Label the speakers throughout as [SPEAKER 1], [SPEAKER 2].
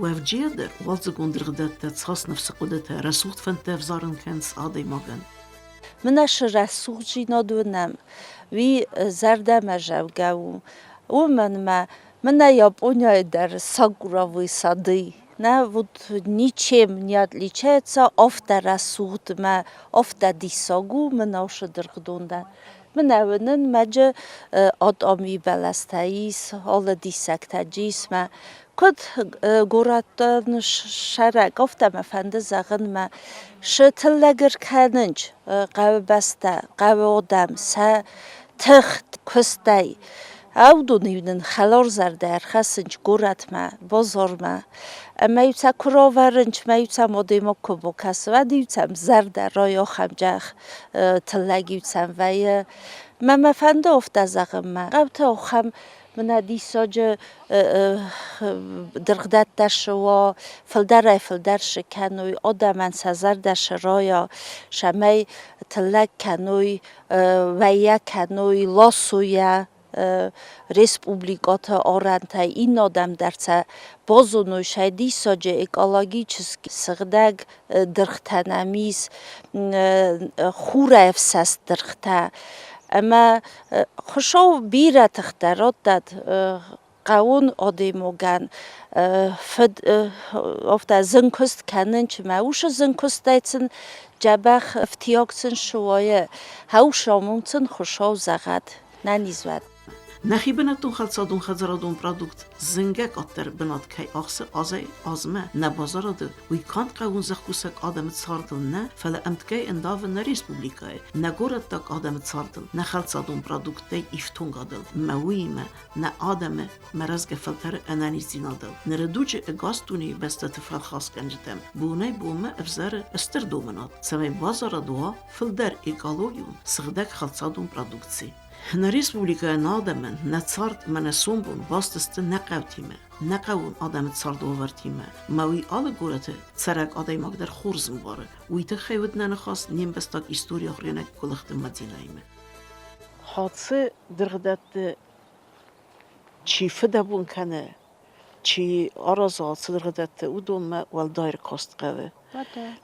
[SPEAKER 1] Уӕвджийӕ дӕр уалдзыгон дыргъдӕттӕ цас ныфсы хъуыдытӕ, рӕсугъд фӕндтӕ ӕвзарын кӕнынц адӕймагӕн.
[SPEAKER 2] Мын ӕз рӕсугъддзинад уынӕм, уый зӕрдӕмӕзӕугӕ у. Уымӕн ма мӕнӕ Японияйы дӕр сакуровый сады нӕ вот ничем не отличается, афтӕ рӕсугъд мӕ афтӕ диссаг у мӕн аушы дыргъдон дӕр. Мӕнӕ уынын мӕджы атъами бӕлӕстӕ ис, алы диссӕгтӕ ис мӕ. Куыд горӕттӕн сӕрак, афтӕ мӕ фӕнды зӕгъын мӕ шы тыллӕг ӕркӕнынч хъӕубӕстӕ, хъӕуы адӕм сӕ тых куыстӕй. Уыдон-иу нын хӕларзӕрдӕ ӕрхӕссынч горӕтмӕ, базармӕ. Ӕмӕ-иу сӕ куы равӕрынч, мӕ-иу сӕм адӕймаг куы бакӕсы, уӕд-иу сӕм зӕрдӕ райы ахӕм джах тыллӕг-иу сӕм вӕййы. Мӕ мӕ фӕнды афтӕ зӕгъынмӕ. Хъӕуты ахӕм мӕнӕ диссаджы дыргъдӕттӕ шы уа, фылдӕрӕй-фылдӕр шы кӕной, адӕмӕн сӕ зӕрдӕ шы райа, цӕмӕй тыллӕг кӕной, уӕйӕ кӕной, ласойӕ республикӕты арӕнтӕй иннӕ адӕм дӕр сӕ базоной сӕ диссаджы экологически сыгъдӕг дыргътӕ нӕм ис, хурӕфсӕст дыргътӕ. Ӕмӕ Хуыцау бирӕ тыхтӕ радтӕд хъӕуон адӕймагӕн фыд афтӕ зын куыст кӕнын чи мӕ усы зын куыстӕй сын дзӕбӕх ӕфтиаг сын суайы, хӕус амонд сын Хуыцау зӕгъӕд, нӕниз уӕд.
[SPEAKER 1] Нӕхи бынӕттон хӕлцадон-хӕдзарадон продукт зынгӕ къаддӕр бынат кӕй ахсы азӕй-азмӕ нӕ базарады, уый канд хъӕууон зӕхкусӕг адӕмы цардыл нӕ, фӕлӕ ӕмткӕй ӕндавы нӕ республикӕйы, нӕ горӕттаг адӕмы цардыл, нӕ хӕлцадон продукттӕй ифтонгадыл ӕмӕ уыимӕ нӕ адӕмы мӕ рӕзгӕ фӕлтӕры ӕнӕниздзинадыл. Ныры дуджы ӕгас дунейы бӕстӕты фӕлхасгӕнджытӕм бонӕй-бонмӕ ӕвзӕры стыр домынад, цӕмӕй базарад уа фылдӕр экологион, сыгъдӕг хӕлцадон продукци. Нӕ республикӕйӕн адӕмӕн нӕ цард ӕмӕ нӕ сомбон баст сты нӕ хъӕутимӕ, нӕ хъӕууон адӕмы цардуавӕртимӕ. Ӕмӕ уый алы горӕты цӕрӕг адӕймаг дӕр хорз ӕмбары. Уый тыххӕй уыд нӕ ныхас не мбӕстаг историйы ахуыргӕнӕг Къуылыхты Мадинӕимӕ. Хӕцы дыргъдӕтты чи фыдӕбон кӕны, чи аразы ацы дыргъдӕтты, уыдонмӕ уӕлдай ӕркаст хъӕуы.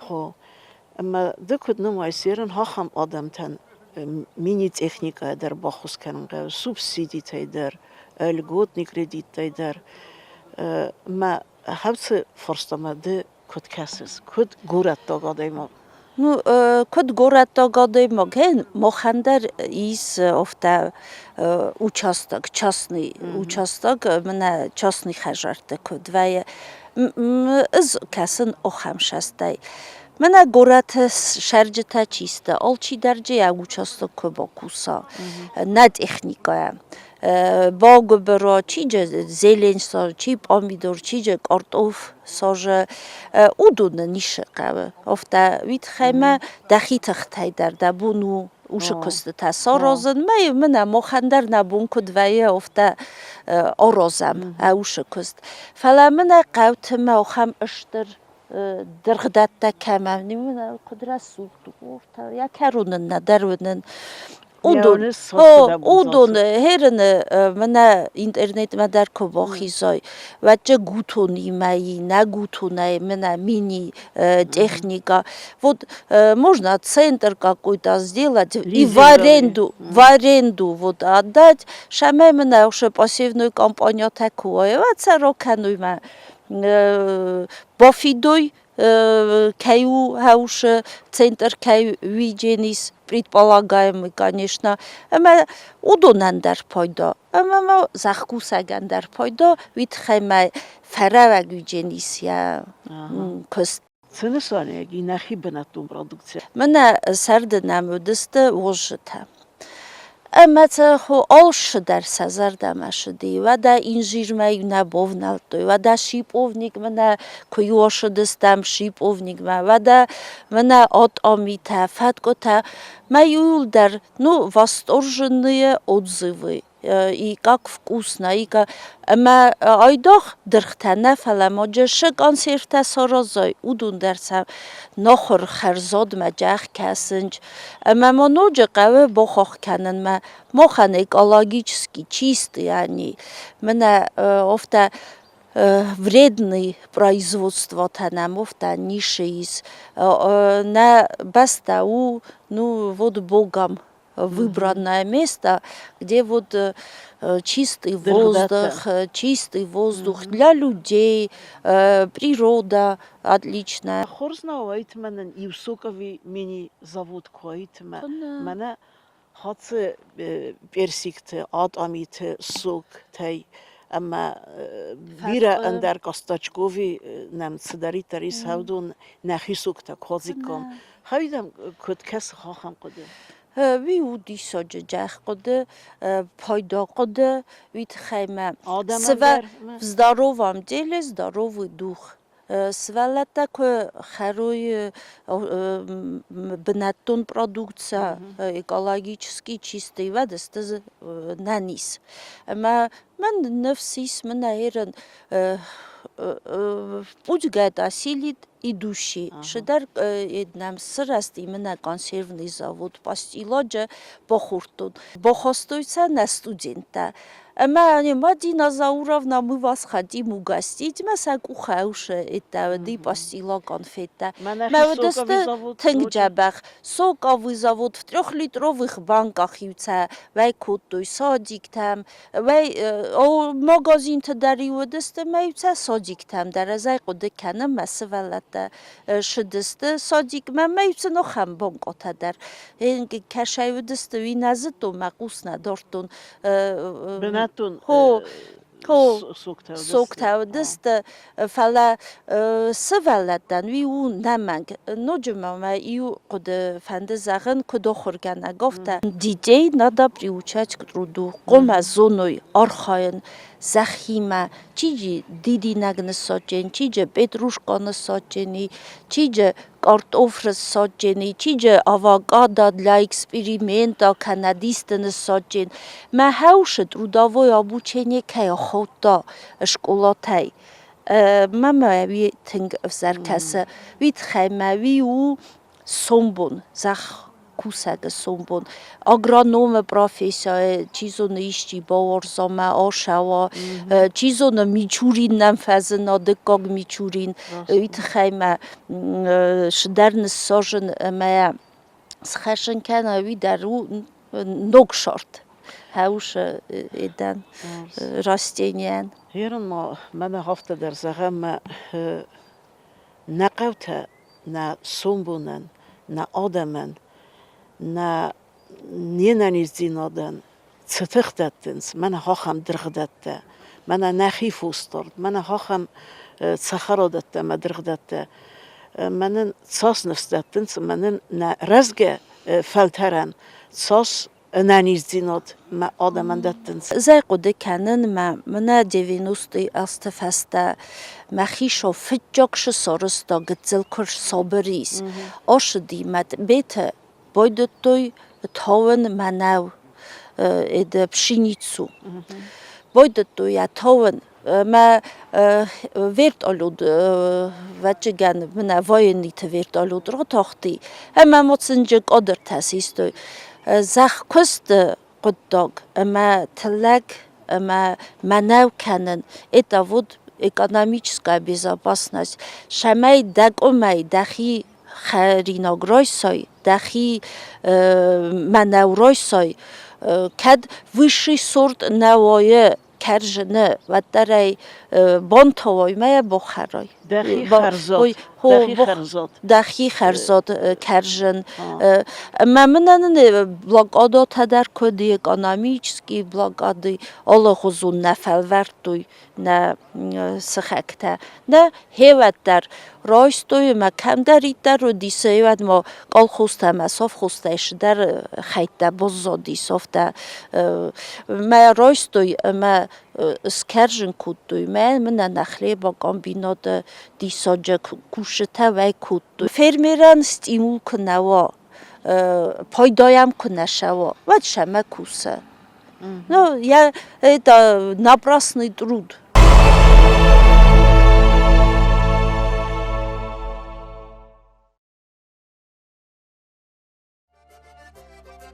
[SPEAKER 1] Хо. Ӕмӕ ды куыд нымайыс, ерын ахӕм адӕмтӕн мини-техникӕйӕ дӕр баххуыс кӕнын хъӕуы, субсидитӕй дӕр, льготный кредиттӕй дӕр. Мӕ хӕцы фарстамӕ ды куыд кӕсыс, куыд горӕттаг адӕймаг?
[SPEAKER 2] Ну, куыд горӕттаг адӕймагӕн махӕн дӕр ис афтӕ участок, частный участок, мӕнӕ частный хӕдзӕртты куыд вӕййы. Ӕз кӕсын ахӕм састӕй. Мӕнӕ горӕты цӕрджытӕ чи сты, алчидӕр дзы йӕ участок куы бакуса, нӕ техникӕйӕ. Багуыбыра, чи джы зелень сажы, чи пъамидор, чи джы картоф сажы, уыдоны ницы хъӕуы. Афтӕ уый тыххӕй мӕ дӕхи тыхтӕй дӕр дӕ бон у уыцы куыстытӕ саразын. Мӕ мӕнӕ махӕн дӕр нӕ бон куыд вӕййы, афтӕ аразӕм уыцы куыст. Фӕлӕ мӕнӕ хъӕуты мӕ ахӕм стыр дыргъдӕттӕ кӕмӕ куыд рӕсугъд у, йӕ кӕрон ын нӕдӕр уынын. Уыдон, уыдон хӕрыны мӕнӕ интернетмӕ дӕр куы бахизай, уӕд гутонимӕ и нӕ гутонӕй мӕнӕ мини-техника. Вот можно центр какой-то сделать и в аренду вот отдать, цӕмӕй мӕнӕ усе посевной компаниятӕ куы уой, уӕд сӕ ракӕной мӕ бафидой кӕй у хӕусы центр кӕй уидженис предполагаемый, конечно, ӕмӕ уыдонӕн дӕр пайда, ӕмӕ ма зӕхкусӕгӕн дӕр пайда, уый тыххӕй ма фӕрӕвӕг уидженис йӕ куыст.
[SPEAKER 1] Цы нысанӕг и нӕхи бынӕттон продукци?
[SPEAKER 2] Мӕнӕ сӕрды нӕм уыдысты уыззытӕ. Ӕмӕ сӕ алцыдӕр сӕ зӕрдӕмӕ цыди. Уӕдӕ инжирмӕ-иу нӕ бавнӕлдтой, уӕдӕ шиповникмӕ нӕ куы-иу ацыдыстӕм шиповникмӕ, уӕдӕ мӕнӕ атъамитӕ, фӕткъуытӕ. Мӕ иууылдӕр, ну, восторженные отзывы и как вкусно, и как ӕмӕ айдагъ дыргътӕ нӕ, фӕлӕ ма цы консервтӕ саразай, уыдон дӕр сӕ нахуыр хӕрзадмӕ джах кӕсынц. Ӕмӕ ма ноджы хъӕуы бахахх кӕнынмӕ, махӕн экологически чистые они. Мӕнӕ афтӕ. Вредный производствотӕ нӕм офтӕ ницы ис. Нӕ бӕстӕ у, ну, вот богом выбранное место, где вот чистый воздух для людей, природа отличная.
[SPEAKER 1] Хорз нӕ уаид мӕнӕн иу соковый мини-завод куы уаид мӕнӕ хӕцы персикты, атъамиты соктӕй ӕмӕ бирӕ ӕндӕр Костачкови нӕм цыдӕриддӕр ис, уыдон нӕхи соктӕ куы уадзиккам. Хӕйдӕм куыд кӕсы ахӕм хъуыды?
[SPEAKER 2] Уый у диссаджы джах хъуыды, пайда хъуыды, уый тыххӕй мӕ в здоровом теле здоровый дух. Сывӕллӕттӕ куы хӕрой бынӕттон продукцийӕ, экологически чистый, уӕд сты нӕниз. Ӕмӕ мӕн ныфс ис, мын ӕрын путь осилит идущий. Шыдӕр нӕм сырӕзт именно консервный завод Пастиладжы бахордтон. Бахастой сӕ нӕ студенттӕ. Ӕмӕ Мадина Зауровна, мы вас хотим угостить, мӕ сӕ къухӕусы еттӕ пастила конфеттӕ. Мӕ уыдысты тынг дзӕбӕх. Соковый завод в трехлитровых банках иу цӕ вӕй кодтой садиктӕм, вӕй магазинты дӕр-иу уыдысты мӕ иу цӕ садиктӕм дӕр. Ӕз ӕй хъуыды кӕнын, мӕ сывӕллӕттӕ сыдысты садикмӕ, мӕ иу сын ахӕм банкъотӕ дӕр. Кӕсӕй уыдысты, уый нӕ зыдтон, мӕ хъус нӕ дардтон.
[SPEAKER 1] Бынӕттон
[SPEAKER 2] соктӕ уыдысты, фӕлӕ сывӕллӕттӕн уый у нӕмӕнг. Ноджы ма мӕ иу хъуыды фӕнды зӕгъын, куыд ахуыргӕнӕг, афтӕ. Детей надо приучать к труду, хъуамӕ зоной архайын зӕххимӕ, чи дидинӕг ныссадджын, чи петрушка ныссадджын, чи картоф ныссадджын, чи авокадо для эксперимента кӕнӕ дисты ныссадджын. Мӕ хӕусы трудовой обучение кӕй ахаудта скъолатӕй. Мӕмӕ уый тынг ӕвзӕр кӕсы. Уый тыххӕй мӕ уый у сомбон, зӕхх кусӕгы сомбон. Агрономы профессия, чи зоны, исчи бауарза мӕ ашӕуа, чи зоны, Мичурин нӕм фӕзына, дыккаг Мичурин. Уый тыххӕй мӕ цыдӕр ныссажын ӕмӕ схӕссын кӕна, уый дӕр у ног сорт хӕусы эдӕн растенийӕн.
[SPEAKER 1] Ерын ма мӕнӕ афтӕ дӕр зӕгъӕм, мӕ нӕ хъӕутӕ нӕ сомбонӕн, нӕ адӕмӕн, нӕ не нӕниздзинадӕн цы тых дӕттынц, мӕнӕ ахӕм дыргъдӕттӕ, мӕнӕ нӕхи фосдард, мӕнӕ ахӕм цӕхӕрадӕттӕ ӕмӕ дыргъдӕттӕ, мӕнӕн цас ныфс дӕттынц, мӕнӕн нӕ рӕзгӕ фӕлтӕрӕн цас ӕнӕниздзинад мӕ адӕмӕн дӕттынц.
[SPEAKER 2] Зӕй хъуыды кӕнын мӕ мӕнӕ девяностый азты фӕстӕ мӕхи фыццаг сарӕзта гыццыл куы сабыр ис. Ацыди мӕ Тъбеты байдыдтой тауын мӕнӕу, это пшеницу. Байдыдтой йӕ тауын мӕ вертолет вӕццӕгӕн мӕнӕ военныйты вертолет ратахти ӕмӕ ма цынджы кадртӕ систой. Зӕхкуысты хъуыддаг ӕмӕ тыллӕг ӕмӕ мӕнӕу кӕнын это вот экономическая безопасность. Цӕмӕй дӕ къуымӕй дӕхи хӕринаг райсай, дӕхи мӕнӕу райсай, кӕд высший сорт нӕ уайы кӕрзыны, уӕддӕр ӕй бантауай ма йӕ бахӕрай.
[SPEAKER 1] Дӕхи хӕрзад. Дӕхи хӕрзад.
[SPEAKER 2] Дӕхи хӕрзад кӕрзын. Ӕмӕ мӕнӕн блокадӕтӕ дӕр куыд экономический блокады алыгъуызон нӕ фӕлвӕрдтой нӕ сыхӕгтӕ. Нӕ хеуӕттӕ райстой ӕмӕ кӕмдӕриддӕр уыдис, уӕд ма колхозтӕ ӕмӕ совхозтӕй цыдӕр хӕйттӕ баззадис, афтӕ мӕ райстой ӕмӕ скӕрзын кодтой. Мӕ мын ӕнӕ хлебокомбинаты диссаджы кусджытӕ уӕй кодтой. Фермерӕн стимул куы нӕ уа, пайда йӕм куы нӕ цӕуа, уӕд сӕмӕ кусы. Ну, я, это напрасный труд.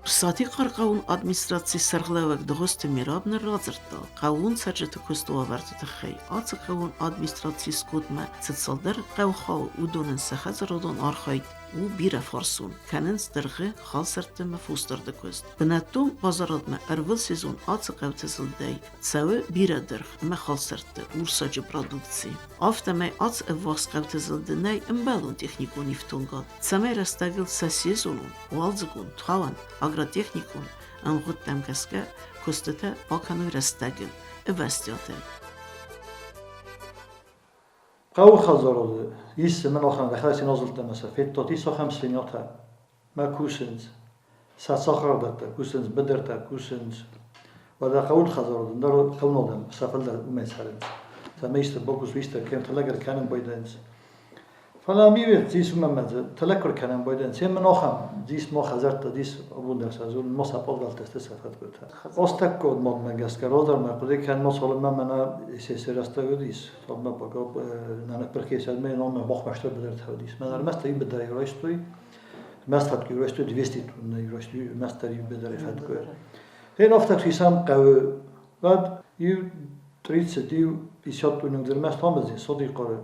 [SPEAKER 1] Сатихъары хъӕуон администрацийы сӕргълӕууӕг Дыгъуызты Мераб нын радзырдта, хъӕууон цӕрджыты куысты уавӕрты тыххӕй ацы хъӕууон администрацийы скодмӕ цы цалдӕр хъӕу хауы, уыдонӕн сӕ хӕдзарадон архайд у бирӕфарсон, кӕнынц дыргъы, халсӕртты ӕмӕ фосдарды куыст. Бынӕттон базарадмӕ ӕрвылсезон ацы хъӕуты зылдӕй цӕуы бирӕ дыргъ ӕмӕ халсӕртты урсаджы продукци. Афтӕмӕй ацы ӕввахс хъӕуты зылды нӕй ӕмбӕлон техникон ифтонгад, цӕмӕй рӕстӕгыл сӕ сезонон, уалдзыгон, тауӕн, агротехникон ӕмгъуыдтӕм гӕсгӕ куыстытӕ бакӕной рӕстӕгыл, ӕвӕстиатӕй.
[SPEAKER 3] Хъӕуы хӕдзарады ис мын ахӕм рӕхӕцин азылдтӕ сӕ федтат, ис ахӕм свиньятӕ мӕ кусынц. Сӕ цӕхӕрадӕттӕ кусынц, быдыртӕ кусынц. Уӕдӕ хъӕуын хӕдзарады ныр хъӕуын адӕм сӕ фылдӕр уымӕй цӕрынц. Цӕмӕй исты бакус, исты кӕм тыллӕг ӕркӕнын байдайынц. Фӕлӕ ми дзис уымӕ тыллӕг кӕнӕн байдайынц. Се мын ахӕм дзис ма хӕдзӕрттӕ дзис абон дӕр сӕ дзурын ма сӕ пъадвӕлттӕ сты сӕ фӕткъуытӕ. Астӕккод мадмӕ гӕсгӕ раздӕр мӕ хъуыды кӕн ма цалынмӕ мӕнӕ сесе рӕстӕг уыдис, цалынмӕ пока нӕ ныппырх ме номмӕ бахмӕстӕ быдыртӕ уыдис. Мӕн ӕрмӕст иу быдырӕй райстой, ӕрмӕст фӕткъуы райстой 200 тоннӕйы райстой, ӕрмӕстдӕр иу быдырӕй фӕткъуы. Гъе афтӕ хицӕн хъӕуы уӕд иу 30, иу 50 тонны ӕрмӕст амӕдзи содихъары.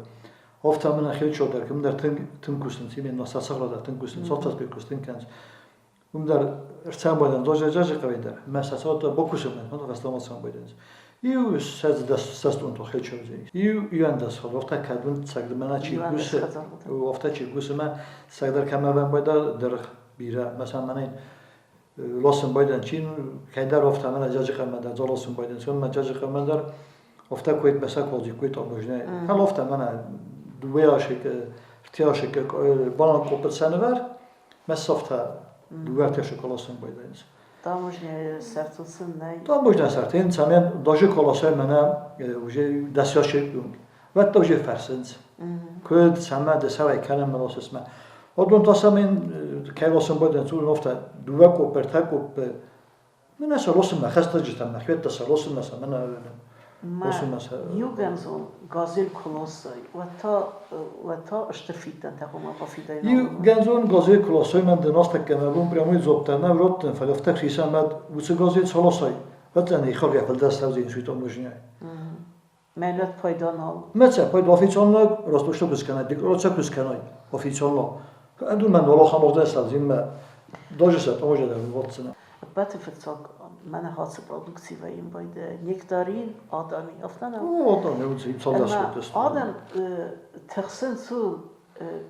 [SPEAKER 3] Афтӕ мын хелчо дӕр кӕмдӕр тынг тынг кусынц, именно сӕ цӕгъра тынг кусынц, афтӕ кусын кӕнынц. Уым дӕр ӕрцӕмбӕлӕн Зазы хъӕуӕй дӕр. Мӕ сӕ цӕуӕттӕ бакусынмӕ, мӕ фӕстӕмӕ цӕмбӕлынц. Иу сӕдзӕдӕс сӕстонтыл хечӕудзӕнис. Иу иуӕндӕс афтӕ кӕд уын цӕгдмӕ чи кусы, афтӕ чи кусы мӕ цӕгдӕр кӕмӕ бамбайда дыргъ бирӕ. Мӕ мӕнӕ ласын байдан чи кӕйдӕр афтӕ мӕнӕ Зазы хъӕмӕ дӕр заласын байдан, сон мӕ Зазы хъӕмӕ дӕр афтӕ куыд мӕ сӕ колдзи куыд абожнӕ. Фӕлӕ афтӕ мӕнӕ дыууӕ ашик, ӕртӕ ашик банан къоппыт сӕнывӕр, Мӕ дыууӕ шоколасын байдайынц.
[SPEAKER 1] Таможня сӕртыл сын нӕй.
[SPEAKER 3] Таможня сӕртын цӕмӕн даже колосай мӕнӕ уже дӕсяшек юнг. Вӕдта уже фӕрсынц. Куыд, цӕмӕ, дӕсӕвӕй кӕнӕм мӕ Одон та сӕ мен кӕй ласын байдайынц, уый офта дыууӕ къопп, ӕртӕ къоппы. Мӕнӕ сӕ лосынмӕ хӕстӕджытӕм мӕ хиуӕттӕ сӕ лосынмӕ сӕ мӕнӕ лосынмӕ сӕ.
[SPEAKER 1] Иугӕндзон газель куы ласай, уӕд та стыр фиддӕнтӕ хъуамӕ бафидай.
[SPEAKER 3] Иугӕндзон газель куы ласай, мӕн дын астӕккӕ мӕ бон прямой дзуапп нӕ раттын, фӕлӕ афтӕ хицӕн уыцы газель цы ласай, уӕд дӕ нихӕргӕ фылдӕр цӕудзӕн суйтъомбожняй.
[SPEAKER 1] Мӕнӕт пайда нал.
[SPEAKER 3] Мӕцӕ пайда официально ростошто куы декларация куы скӕнай официально. Ӕндур мӕн олохам оғдӕ садзин мӕ даже сӕ таможня дӕр ватсына.
[SPEAKER 1] Ӕппӕты фыццаг мӕнӕ хацы продукци вӕййын байдайы нектарин адӕми, афтӕ нӕ?
[SPEAKER 3] Адӕми уыцы цалдӕр
[SPEAKER 1] Адӕм тыхсынц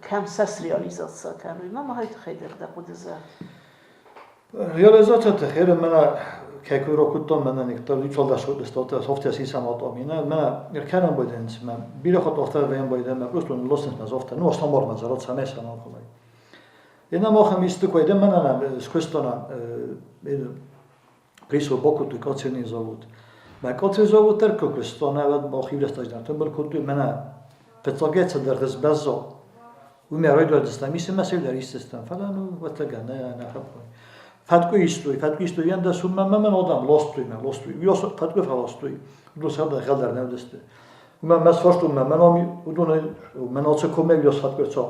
[SPEAKER 1] кӕм сӕ среализация кӕной, ма махай тыххӕй дӕр дӕ хъуыды зӕгъ.
[SPEAKER 3] Реализация тыххӕй мӕнӕ кӕй куы ракодтон мӕнӕ нектар цалдӕр соттӕ софтӕ сисам атомина, мӕнӕ ӕркӕнӕн байдайынц мӕ бирӕ хатт афтӕ вӕййын байдайын мӕ просто лосынц мӕ софтӕ, ну основном мӕ зарод цӕмӕй сӕ хъуылай. Ena махам исты куы мӕнӕ скуыстона присо бакодтой кацерный завод. Мӕ кацерный завод дӕр куы куыстон, ӕвӕд мах иурӕстӕджы тымбыл кодтой мӕнӕ фыццаг цыдӕр сбӕзза. Уымӕ райдайдзыстӕм исынмӕ сӕвдӕр исдзыстӕм, фӕлӕ ну ӕвӕццӕгӕн нӕ нӕ фӕкой. Фӕткъуы истой, фӕткъуы истой, ӕндӕр суммӕ мӕ мӕн адӕм ластой мӕ, ластой. Уый фӕткъуы фӕластой, уыдон сӕрдӕ хӕлдар нӕ уыдысты. Уымӕ мӕ сфарстон мӕ мӕн ам уыдон мӕн ацы комӕй уыйас фӕткъуы ца,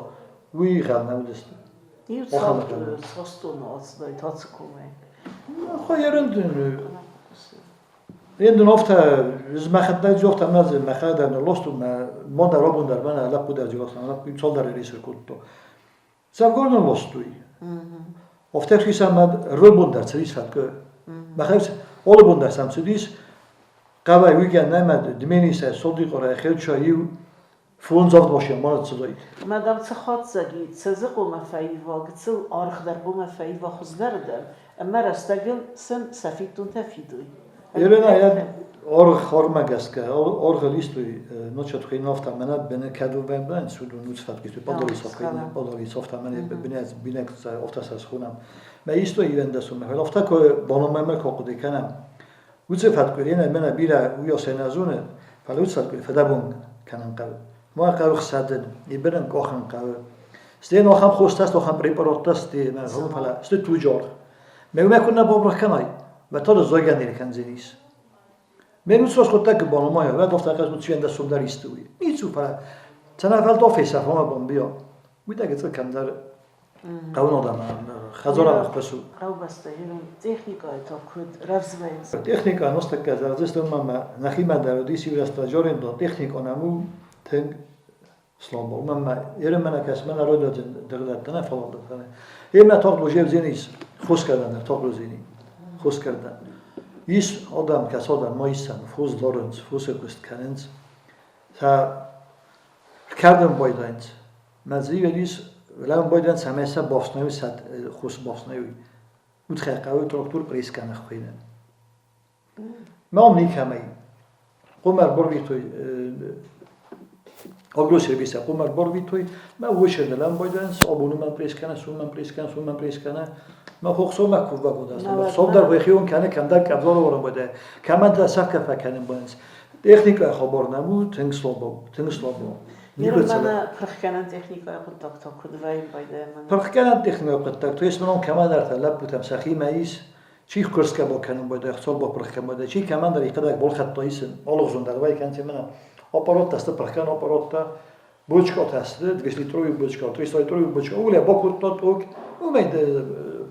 [SPEAKER 3] уый хӕл нӕ уыдысты.
[SPEAKER 1] Иу цастон ацыдаид ацы комӕй.
[SPEAKER 3] Хайерын Ендын афтӕ мӕхӕдӕг афтӕ мӕ мӕхӕдӕг нылластон мӕ ма дӕр абон дӕр мӕнӕ лӕппу дӕр дзиуасан лӕппу цалдӕр рейсы кодта. Дзӕвгар нылластой. Афтӕ хицӕн рыбон дӕр цыдис фӕткы. Мӕхӕд алы бон дӕр сӕм цыдис. Хъӕуӕй уыйгӕ нӕмӕ Дменисӕй Содикъорӕй Хелча иу фондз-авд машинӕ ма ныццыдаид.
[SPEAKER 1] Ӕмӕ дам цы хатдзӕг и, цы дзы хъуамӕ фӕива, гыццыл аргъ дӕр хъуамӕ фӕива хуыздӕрырдӕм, ӕмӕ рӕстӕгыл сын сӕ фиддонтӕ фидой.
[SPEAKER 3] Елена, я аргъ хормӕ гӕсгӕ, аргъыл истой, ночат хуйнафта мӕнӕ бене кӕдувӕн бен судун уцфат гисту падали сапхин, падали софта мӕнӕ бинец бинек офта сӕсхунам. Мӕ истой ивендесун, мӕ офта ко баномӕ ко хъуыды кӕнӕм. Уыцы фӕткъуы мӕнӕ бирӕ уыйас нӕ зоны, фӕлӕ уыцы фӕткъуы фыдӕбон кӕнын хъӕуы. Ма хъӕуы хсӕдын, ибырын къахын хъӕуы. Стӕй ахӕм хостӕ, ахӕм препараттӕ сты, мӕ фӕлӕ сты туджы аргъ. Мӕ уымӕ куы нӕ бабрах кӕнай, мӕ та зойгӕ не ркӕндзӕнис. Ме нуц расхуыдтӕг банымайа, уӕд афтӕ хъӕз уыд ӕндӕр сомдӕр исты уый. Ницу, фӕлӕ цӕмӕ фӕлтау фесӕфон бомбиа. Уый дӕ гыццыл кӕмдӕр. Хъӕуын адӕм хӕдзарӕн ӕххуыс у.
[SPEAKER 1] Хъӕубӕстӕ ирон техникӕйы та куыд рӕвдз вӕййынц?
[SPEAKER 3] Техникӕ ностӕккӕ зӕгъдзыстӕм ӕмӕ нӕхимӕ дӕр уыдис иу рӕстӕджы арендон техникон ӕмӕ у тынг слабо. Уымӕн ӕмӕ ерын мӕнӕ кӕс мӕнӕ родӕджын дыргъдӕттӕ нӕ фӕлладӕттӕ. Емӕ тагъд ужевдзенис хосгӕрдӕн дӕр тагъд уыдзени хосгӕрдӕн. Ис адӕм, кӕс адӕм ма исӕн, фос дарынц, фосы куыст кӕнынц. Сӕ кӕрдын байдайынц. Мӕ дзы ис лӕвын байдайынц, цӕмӕй сӕ бафснайой, сӕ хос бафснайой. Удхӕй хъӕуы трактор пресс кӕны хуыйны. Мӕ ам никӕмӕй. Хъуымӕ ӕрбарвитой агросервисӕ хъуымӕ ӕрбарвитой, мӕ уочердӕ лӕвын байдайынц, абон уымӕн пресс кӕны, уымӕн пресс кӕны, уымӕн пресс кӕны. Мӕ хохсомӕ кувӕг уыдаст. Хохсом дӕр уӕхион кӕны, кӕмдӕр къӕбзор ӕвӕрын байдайы, кӕмӕн сӕфгӕ фӕкӕнын байдайынц. Техникӕйы хабар нӕм у тынг слабо, тынг слабо.
[SPEAKER 1] Мӕнӕ пырхгӕнӕн техникӕйы хъуыддаг та куыд вӕййы байдайӕм?
[SPEAKER 3] Пырхгӕнӕн техникӕйы хъуыддаг, то есть мӕнӕн кӕмӕндӕртӕ лӕппутӕм сӕхимӕ ис, чи курсгӕ бакӕнын байдайы, ӕхцон бапырх кӕнын байдайы, чи кӕмӕндӕр йӕхӕдӕг балхӕдта исын, алыгъуызон дӕр вӕййы кӕнти мӕнӕ аппараттӕ сты, пырхгӕнӕн аппараттӕ, бочкатӕ сты, 200-литровый бочка, 300-литровый бочка, уля бакодта ток, уымӕй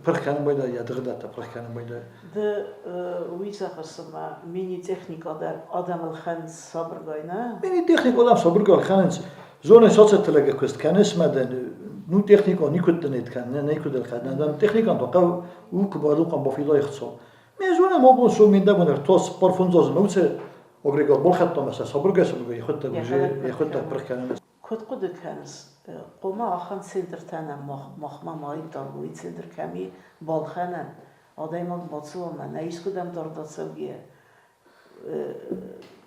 [SPEAKER 3] пырх кӕнын байдайы, йӕ дыгъдӕттӕ пырх кӕнын байдайы.
[SPEAKER 1] Ды уый зӕгъыс, ӕмӕ мини-техникӕ дӕр адӕмыл хӕнынц сабыргай, нӕ?
[SPEAKER 3] Мини-техникӕ адӕм сабыргай хӕнынц. Зоны соцӕттӕлӕгӕ куыст кӕныс мӕ дӕн, ну техникон никуыд дын кӕн, никуыд ӕлхӕн, дӕн техникон то хъӕу у куы бадукъан бафидой хцо. Ме зоны мо бон су мин дӕбон ӕртос парфунзоз мӕуце агрегат балхӕдтам сӕ сабыргай сабыргай йӕхуыдтӕг уже йӕхуыдтӕг пырх кӕнынц.
[SPEAKER 1] Куыд хъуыды кӕныс, хъуамӕ ахӕм центртӕ нӕм махмӕ ма торговый центр кӕм и, балхӕнӕн, адӕймаг бацӕуа мӕнӕ искуыдӕм дард ацӕугӕйӕ,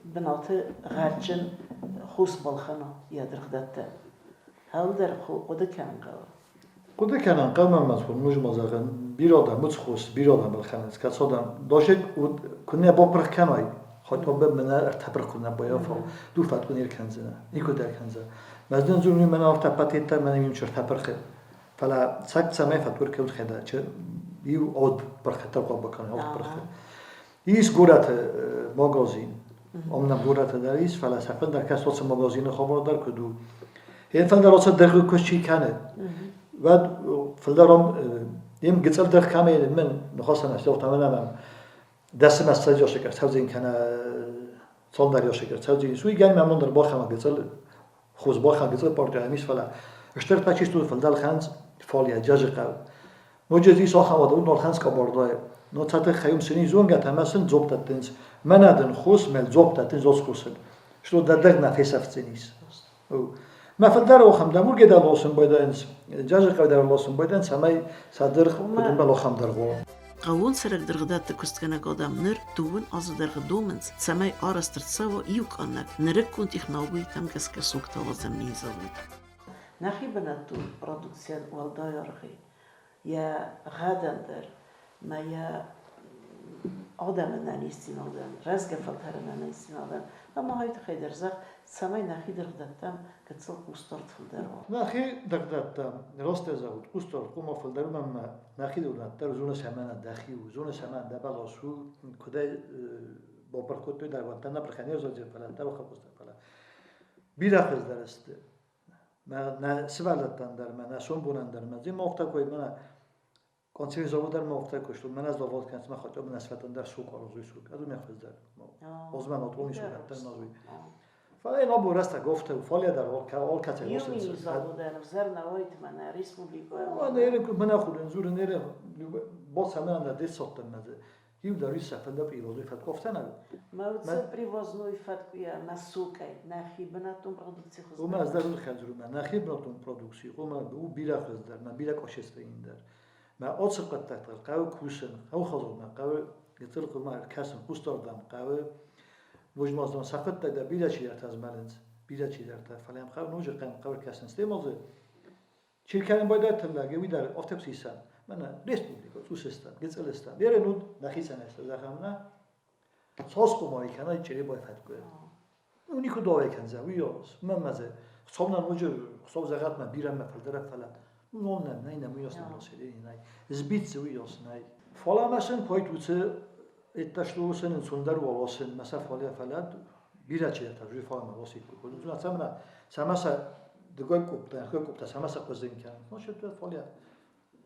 [SPEAKER 1] бынаты гъӕдджын хус балхӕна йӕ дыргъдӕттӕ. Хӕлдӕр хъуыды кӕнын хъӕуы.
[SPEAKER 3] Хъуыды кӕнын хъӕуы ӕмӕ мужмӕ зӕгъын, бирӕ адӕм уыцы хос бирӕ адӕм ӕлхӕнынц, кӕцы адӕм даже куы нӕ бапырх кӕнай, хотя бы мӕнӕ ӕртӕ пырх куы нӕ баййафа, ду фӕткъуы не ркӕндзынӕ, никуы дӕр кӕндзӕн. Мӕ зын дзурын мӕнӕ ӕртӕ пакеттӕ, мӕнӕ иу ӕртӕ пырхы. Фӕлӕ цӕг цӕмӕй фӕткъуы ӕркӕут хӕдӕ, иу авд пырхы тӕрхъуа бакӕнай, авд пырхы. Ис горӕты магазин. Ам нӕм горӕты дӕр ис, фӕлӕ сӕ фылдӕр кӕс уыцы магазины хабар дӕр куыд у. Йе фылдӕр уыцы дыргъы куыст чи кӕны, уӕд фылдӕр ам им гыццыл дыргъ кӕмӕ мын ныхасӕн ӕфсӕртӕ мын ӕмӕ дӕсымӕ ссӕдз ёсек ӕрцӕудзин кӕнӕ цалдӕр ёсек ӕрцӕудзин. Суй гӕн мӕ мондӕр бахӕмӕ гыццыл хуз бахӕм гыццыл партия ис, фӕлӕ стыр та чи студ фылдӕр хӕнц фалйа джазы хъӕу. Ноджы ис ахӕм адӕм, уыдон ӕлхӕнынц къӕбӕрдайы. Но цӕ тыххӕй уым сын зонгӕтӕ ӕмӕ сын дзуапп дӕттынц. Мӕнӕ дын хос, мӕ дзуапп дӕттынц хосыл. Что дӕдӕг нӕ фесӕфдзӕнис. Мӕ фылдӕр охӕм дӕм уыргӕ дӕр лосын байдайынц, джазы хъӕу дӕр лосын байдайынц, цӕмӕй сӕ дыргъ куыд охӕм дыргъ уа.
[SPEAKER 1] Хъӕууон цӕрӕг дыргъдӕтты куыстгӕнӕг адӕм ныр дыууын азы дӕргъы домынц, цӕмӕй арӕзт ӕрцӕуа иу къаннӕг нырыккон технологитӕм гӕсгӕ согтӕ уадзӕн минзавод. Нӕхи бынӕттон продукцийӕн уӕлдай аргъ йӕ гъӕдӕн дӕр ма йӕ адӕмы ӕнӕниздзинадӕн, рӕзгӕ фӕлтӕры ӕнӕниздзинадӕн ӕмӕ уый тыххӕй дӕр зӕгъ, цӕмӕй нӕхи дыргъдӕттӕм гыццыл хъусдард фылдӕр уа.
[SPEAKER 3] Нӕхи дыргъдӕттӕм, растӕй зӕгъут, хъусдард хъуамӕ фылдӕр уымӕн ӕмӕ нӕхи дыргъдӕттӕ зоны цӕмӕн дӕхи у, зоны цӕмӕн дӕ бӕлас у, куыдӕй бапырх кодтой дӕргъвӕттӕ нӕ пырхӕн не рзадзе, фӕлӕ дӕ фӕлӕ бирӕ хуыздӕр сты. Нӕ сывӕллӕттӕн дӕр мӕ, нӕ сомбонӕн дӕр мӕ. Зима афтӕ кой мӕнӕ консервный завод дӕр ма афтӕ куыстон. Мӕнӕ завод кӕнц мӕ хотя бы нӕ сфӕтӕн дӕр суг аразуй суг. Ӕз уымӕ хуыздӕр. Озмӕ натрони сугӕттӕн назуй. Фӕлӕ ин абон рӕстӕг афтӕ у, фале дӕр алкӕцӕй
[SPEAKER 1] Иу мини заводӕн ӕвзӕр нӕ уайд мӕнӕ республикӕйы.
[SPEAKER 3] Мӕнӕ мӕнӕ худын дзурын эре бацӕмӕн нӕ дессаттӕн мӕ Иу дӕр ис сӕ привозной фӕткъуы нӕ.
[SPEAKER 1] Мӕ привозной фӕткъуыйӕ мӕ сокӕй нӕхи бынӕттон продукци хуыздӕр.
[SPEAKER 3] Уымӕ ӕз дӕр хӕдзурмӕ нӕхи бынӕттон продукци, уымӕ у бирӕ хуыздӕр, мӕ бирӕ къосестӕ дӕр. Мӕ ацы хъуыддӕгтыл хъӕуы кусын, хъӕуы хӕдзармӕ хъӕуы гыццыл хъуымӕ ӕркӕсын, хъусдардӕм хъӕуы. Ноджы сӕ хъуыддаг дӕр бирӕ чидӕртӕ змӕлынц, бирӕ чидӕртӕ, фӕлӕ йӕм хъӕуы ноджы хъӕуы ӕркӕсын. Стӕй ма дзы Чиркӕнын байдайдта лӕг, уый дӕр афтӕ куы сисӕм. Мӕнӕ республикӕ, цъусыстӕм, гыццылыстӕм. Берӕ нуд нӕхицӕн ӕстӕ зӕгъӕм нӕ. Цас къумайы кӕнай Чъребай фӕткъуы. Ну, никуы давай кӕндзӕ, уый мӕ мӕ Хуыцау нӕ ноджы Хуыцау зӕгъӕт мӕ бирӕ мӕ фылдӕр фӕлӕ ну ном нӕм нӕй нӕм уыйас нӕ ласери нӕй. Збитцы уыйас нӕй. Фӕлӕ мӕ сын койт уыцы этташлуысын ӕнцондӕр уаласын мӕ сӕ фале фӕлӕ бирӕ чидӕртӕ жуй фалӕ мӕ ласиккой. Цӕмӕ сӕ дыгой къуптӕ, ӕрхой къуптӕ, цӕмӕ сӕ хъуызын кӕнынц. Ну, что фале.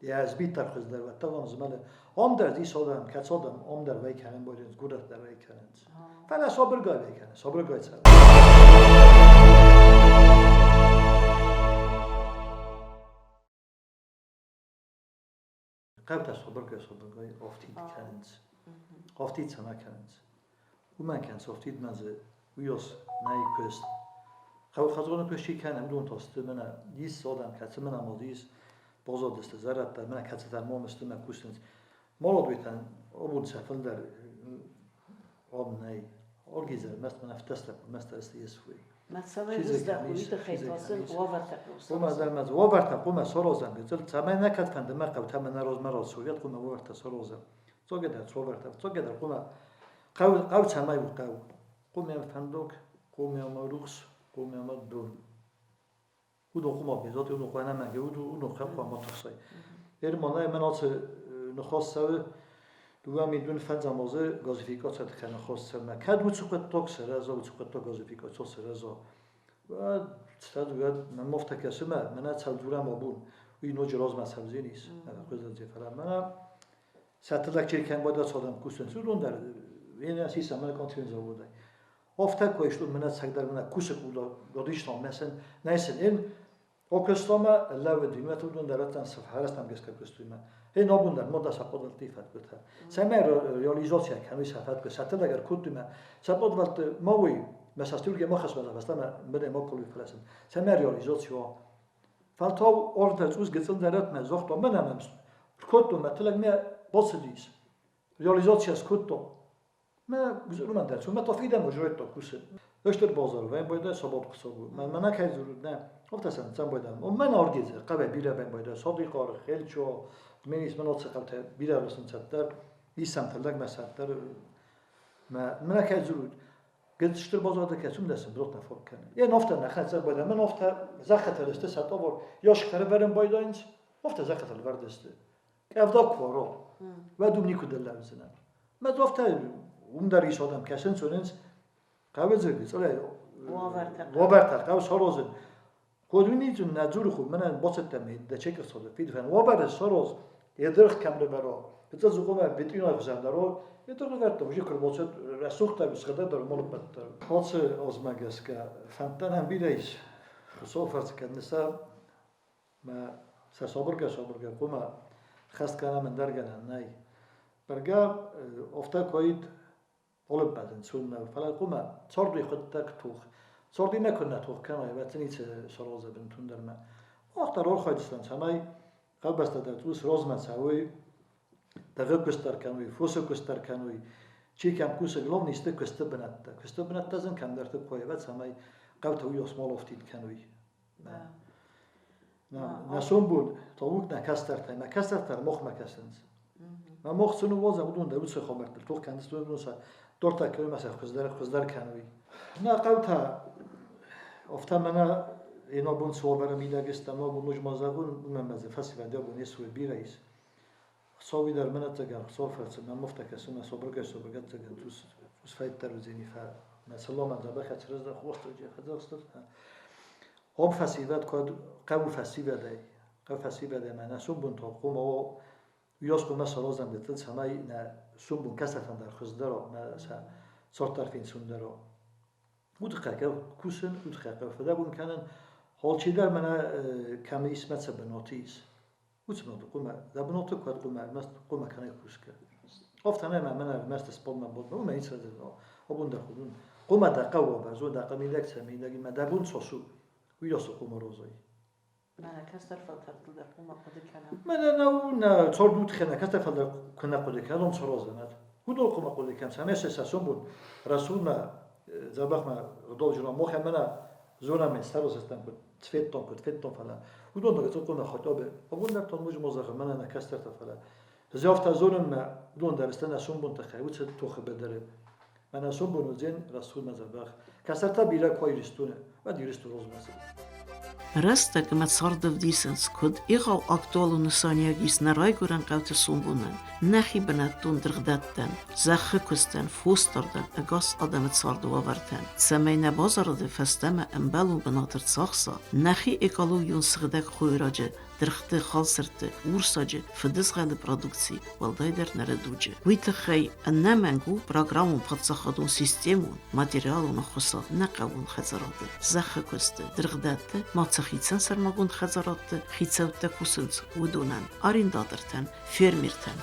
[SPEAKER 3] Ӕз битар хуыздӕр вӕттӕгон змӕлы. Ам дӕр ис адӕм, кӕцы адӕм ам дӕр вӕй кӕнын байдайынц, горӕт дӕр вӕй кӕнынц. Фӕлӕ сабыргай вӕй кӕны, сабыргай цӕуы. Хъӕутӕ сабыргай-сабыргай афтид кӕнынц. Афтид цӕмӕ кӕнынц? Уымӕн кӕнынц афтид мӕ дзы уыйас нӕй куыст. Хъӕуы хӕдзоны куыст чи кӕны, уыдон та сты мӕнӕ ис адӕм, кӕцы мӕнӕ мад ис, базадысты зӕрӕдтӕ, мӕнӕ кӕцытӕ мом сты мӕ кусынц. Маладуйтӕн абон сӕ фылдӕр ам нӕй. Аргизӕр мӕст мӕнӕ фтӕстӕ мӕст ӕсты ес уый. Уавӕртӕ хъуамӕ саразӕм, гыццыл, цӕмӕй нӕ кӕд фӕнды мӕ хъӕутӕ мӕ размӕ рацӕуӕт, хъуамӕ уавӕртӕ саразӕм. Цогӕдӕр цовӕртӕ, цогӕдӕр хъуамӕ хъӕу, хъӕу цӕмӕй у хъӕу? Хъуамӕ фӕндаг, хъуамӕ рухс, хъуамӕ дон. Уыдон хъуамӕ безоты, уыдон хъуамӕ ӕнӕмӕнгӕй, уыдон хъуамӕ тыхсай. Ерманӕй мӕн ацы ныхас цӕуы 2005 азы газификацийы тыххӕй ныхас цӕуы. Кӕд уыцы хъуыддаг сырӕза, уыцы хъуыддаг газификаци сырӕза, уӕд цӕд уӕд мӕнмӕ афтӕ кӕсы мӕ, мӕнӕ цӕлдзурӕм абон, уый ноджы размӕ цӕудзӕнис, фӕлӕ мӕнӕ сӕ тыллӕг черкӕн бада цадӕм кусынц, уыдон дӕр ена сисӕм мӕнӕ контроль заводӕй. Афтӕ куы мӕнӕ цӕгдӕр мӕнӕ кусӕг годистон мӕсен нӕсен ин Окыстомӕ лӕууыди, мӕ уыдон дӕр ӕттӕн сыфхӕрӕстӕм гӕсгӕ куыстуймӕ. Эй, нобун дӕр мода сӕ подвалти фӕткутӕ. Цӕмӕй реализация кӕнуй сӕ фӕткутӕ, сӕ тыллӕг ӕркодтуймӕ, сӕ подвалти ма уый, мӕ састурге ма хӕсмӕ фӕстӕмӕ мыдӕй ма колуй фӕлӕсӕн. Цӕмӕй реализация уа. Фӕлтау ордӕ цъус гыццыл дӕр ӕтмӕ загъта, мӕнӕ мӕм ркодтон, мӕ тыллӕг мӕ бацыдис. Реализация скодтон. Мӕ гуызырмӕ дӕр цумӕ та фидӕн ужройдта кусы. Өстөр базар, вен бойда сабат кусагу. Мӕн мӕнӕ кӕй дзурут нӕ. Офта сӕн цӕм бойда. О мӕн аргезе, хъӕве бирӕ вен бойда. Садихъар, Хелчо, Дменис мӕн оцы хъӕутӕ бирӕ ласын цӕттӕр. Исӕм тыллӕг мӕ сӕттӕр. Мӕ мӕнӕ кӕй дзурут. Гыцстыр базарды кӕцум дӕсым брот нӕ фог кӕны. Е нофта нӕ хӕцӕр бойда. Мӕн офта зӕххӕтӕ сты сӕ товар. Ёшхтӕры вӕрын байдайынц. Офта зӕххӕтӕ лвӕрдысты. Къӕвда куы уара, уӕд уым никуы лӕудзынӕ. Мӕ афтӕ уым дӕр ис адӕм кӕсынц, уынынц, хъӕуы дзы цъылӕй уавӕртӕ хъӕуы саразын. Код уынидзун нӕ дзуры хур, мӕнӕн бацӕттӕ ме дӕ чекырцады фидфӕн. Уавӕры сараз, едырх кӕм лӕвӕра, фыццаг зукъомӕ ветеринар хуызӕн дӕр едырх лӕвӕрдта, уже куы рбацӕт рӕсугъддӕр, сыгъдӕгдӕр малыппӕттӕ. Ацы азмӕ гӕсгӕ фӕндтӕ нӕм бирӕ ис. Хуыцауы фӕрцы кӕд ныса Мӕ сӕ сабыргӕ-сабыргӕ хъуамӕ хӕст кӕнӕм ӕндӕр гӕнӕн нӕй. Бӕргӕ афтӕ куы олыппӕт ӕнцон нӕу, фӕлӕ хъуамӕ царды хъуыддаг тох. Царды нӕ куыннӕ тох кӕнай, уӕд ницы сараздзӕ бынтондӕр мӕ. Мах дӕр архайдзыстӕм, цӕмӕй хъӕубӕстӕ дӕр цъус размӕ цӕуой, дӕгъы куыст дӕр кӕной, фосы куыст дӕр кӕной. Чи кӕм кусы, главный сты куысты бынӕттӕ. Куысты бынӕттӕ зын кӕмдӕрты куы уӕд цӕмӕй хъӕутӕ уыйас ма афтид кӕной. Нӕ сомбон талук нӕ кӕстӕртӕй, нӕ кӕстӕртӕ мохмӕ кӕсынц. Мӕ мох цы ныууадзӕм, уыдон дӕр уыцы хабӕрттыл тох кӕнынц, уыдон сӕ дортӕ кӕной мӕ сӕ хуыздӕр, хуыздӕр кӕной. Нӕ хъӕутӕ афтӕ мӕнӕ ӕнӕбон цы уавӕры мидӕг сты, ӕнӕбон ноджы ма зӕгъон, уымӕн ӕмӕ дзы фӕсивӕд абон ес бирӕ ис. Хуыцауи дӕр мӕн ӕцӕгӕн Хуыцауы фӕрцы мӕм афтӕ кӕсы, мӕ сабыргай-сабыргай ӕцӕгӕн цъус цъус фӕйддӕр уыдзӕни, фӕ мӕ саламӕн дзӕбӕх ӕцӕрӕздӕх Уастырджи фӕдзӕхстӕ. Ам фӕсивӕд куыд хъӕуы фӕсивӕдӕй, хъӕуы фӕсивӕдӕй мӕ нӕ сомбон та хъуамӕ уа уыйас хъуамӕ саразӕм гыццыл, цӕмӕй нӕ сомбон кӕстӕртӕн дӕр хуыздӕр уа, нӕ сӕ цард дӕр фенцондӕр уа. Удхъӕ кусын, удхъӕ фыдӕбон кӕнын, алчидӕр мӕнӕ кӕм ис, мӕ цы бынаты ис. Уыцы бынаты хъуамӕ, дӕ бынаты куыд хъуамӕ ӕрмӕст хъуамӕ кӕнай кусгӕ. Афтӕ нӕ мӕ мӕнӕ ӕрмӕст спортмӕ бадмӕ, уымӕ ницы абон дӕр худын. Хъуамӕ дӕ хъӕуа базон, дӕ хъӕмилӕг цӕмилӕг, мӕ дӕ бон цас у, уый ацы хъуамӕ разай.
[SPEAKER 1] Мӕнӕ кӕстӕр фӕлтӕртыл дӕр хъуамӕ хъуыды кӕнӕм.
[SPEAKER 3] Мӕнӕ нӕ нӕ цордут хӕнӕ кӕстӕр фӕлтӕр куы нӕ хъуыды кӕнӕм цорозӕнӕт. Уыдон хъуамӕ хъуыды кӕнӕм, цӕмӕй сӕ сомбон расулмӕ дзӕбӕхмӕ гъдауджынмӕ мохӕ мӕнӕ зонӕм сарозӕстӕм куыд федтон, куыд федтон, фӕлӕ уыдон дӕр цъухъуымӕ хотьобе. Абон дӕр та ноджы ма зӕгъы, мӕнӕ нӕ кӕстӕртӕ, фӕлӕ зӕгъта зонынмӕ, уыдон дӕр сты нӕ сомбон тыххӕй, уыцы тохы быдыры. Мӕнӕ сомбон уыдзӕн рӕсугъд дзӕбӕх. Кӕстӕртӕ бирӕ куы Ирыстоны, уӕд Ирыстон розмӕ цыд.
[SPEAKER 1] Рӕстӕг ӕмӕ цард ӕвдисынц, куыд егъау актуалон нысаниуӕг ис нӕ райгуырӕн хъӕуты сомбонӕн, нӕхи бынӕттон дыргъдӕттӕн, зӕххы куыстӕн, фосдардӕн, ӕгас адӕмы царды уавӕртӕн, цӕмӕй нӕ базарады фӕстӕмӕ ӕмбӕлон бынат ӕрцахса, нӕхи экологион сыгъдӕг хойраджы. дыргъты, халсӕртты, урсаджы, фыдызгъӕлы продукци, уӕлдайдӕр ныры дуджы. Уый тыххӕй ӕнӕмӕнг у программон паддзахадон системон, материалон ӕххуысад нӕ хъӕууон хӕдзарады, зӕххы куысты, дыргъдӕтты, ма цы хицӕн сӕрмагонд хӕдзарадты хицӕуттӕ кусынц, уыдонӕн, арендатортӕн, фермертӕн.